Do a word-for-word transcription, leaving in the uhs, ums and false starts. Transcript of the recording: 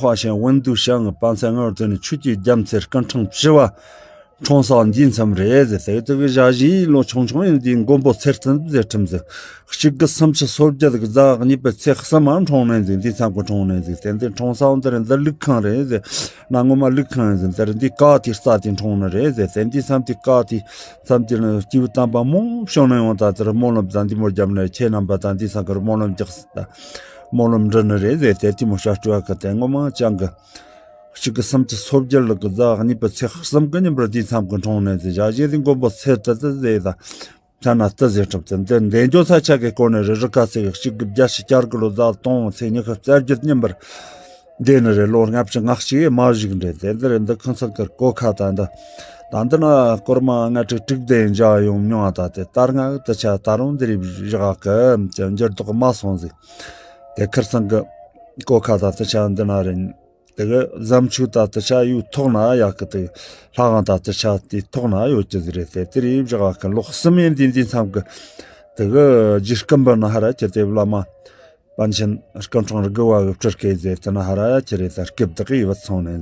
ཁ་ཞན་ཝན་དུ་ཞང་པན་ཚེ་ངར་དུ་ནི་ཆུ་སྐྱེས་རྒྱ་མཚེར་སྐུ་འཕྲེང་བཞི་བ། འཁྲུངས་ས་འདིའི་མཚམས་རེད་ཟེར་ཏེ། དེ་གི་ཞ་ཞིའི་ལོ་ཆུང་ཆུང་ཡིན་དུས་མགོན་པོ་ཚེ་བརྟན་ཟེར་ཁྲིམས་ཟེར། གཅིག་དགུ་སུམ་ཅུ་སོ་བརྒྱད་གི་གཟའ་གཉིས་པའི་ཚེས་གསུམ་མ་འཁྲུངས་ནས་ཟེར། འདིའི་མཚམས་ཀྱི་འཁྲུངས་ནས་ཟེར་ཏེ། འདི་འཁྲུངས་ས་འོ་འདི་རེད། འདི་ལུག་ཁང་རེད་ཟེར། ན་ངོ་མ་ལུག་ཁང་ཡིན་ཟེར། འདི་རེད། འདི་ཀ་དེའི་རྩ་དེ་འཁྲུངས་ནི་རེད་ཟེར་ཏེ། འདིའི་མཚམས་དེ་ཀ་དེའི་མཚམས་དེ་ནི་སྐྱེས་བུ་དམ་པ་མང་བྱུང་ན་ཡང་ད་དེར་སྨོན་ལམ་དང་འདི་མོ་བརྒྱབ་ནས། ཁྱེད་རྣམ་པ་དང་འདིའི་མཚམས་ཀྱི་སྨོན་ལམ་རྒྱག་ད་སྨོན་ལམ་འབྲི་ནི་རེད་ཟེར་ཏེ། དེ་མོ་ཞབས་ཁྲུ་བ་གི་དེ་ངོ་མ་ཅང་གི་གཅིག་དགུ་སུམ་ཅུ་སོ་བརྒྱད་ལོ་གི་གཟའ་གཉིས་པའི་ཚེས་གསུམ་གི་ཉིན་པར་འདིའི་མཚམས་ཀྱི་འཁྲུངས་ནས་ཟེར། ཞ་ཞེ་དེ་མགོན་པོ་ཚེ་བརྟན་ཟེར་ད། ཐ་ན་ལྟ་ཟེར་གྲུབ་ཙམ་དེ་འདས་འཇོག་ས་ཆ་གི་སྐོར་ནས་རེ་རི་ཁ་ཚེ་གཅིག་དགུ་བརྒྱད་ཅུ་གྱ་དགུ་ལོ་གཟའ་སྟོང་ཚེས་ཉི་ཤུ་རྩ་བརྒྱད་ཉིན་པར་འདས་ནི་རེད། ལོ་ལྔ་བཅུ་ང་གཅིག་མ་བཞུགས་འདྲ་དེ་འདི་རེད། འདི་ཁོང་ཚང་གི་གོ་ཁ་ད་འདི་ད་འདི་ན་སྐོར་མ་ལྔ་དྲུག་དྲུག་དེ་འཇའ་ཡོང་མྱོང་བ། ད་དེ་ལྟར་ང་དུ་ཆ་ད་རུང་འདི་རིགས་བཞག་གི་འགྱུར་ལྡོག་མ་སོང་ཟིག་དེ་ཁིར་ཚང་གི་གོ་ཁ་ད་དུ་ཆ་འདི་ན་རེད། དེ་གི་བཟའ་མཆོད་ད་དུ་ཆ་ཡུལ་ཐོག་ན་ཡག་གི། དེ་ལྷ་ཁང་ད་དུ་ཆ་དེ་ཐོག་ན་ཡོད་ཀྱི་ཟིག་རེད། དེ་དེ་རིགས་བཞག་གི་ལོ་གསུམ་ཡིན་དུས་འདིའི་མཚམས་གི་དེ་གི་རྒྱུ་སྐུ་འབུལ་ན་ཧ་ར་ཁྱེར་ཏེ་བླ་མ་པཎ་ཆེན་སྐུ་འཁྲུངས་དགུ་བ་གི་སྤྲུལ་སྐད་ཟེར་དེ་ན་ཧ་ར་ཁྱེར་རེ་ད་སྐུ་བདག་གིས་བུད་སོང་ནས་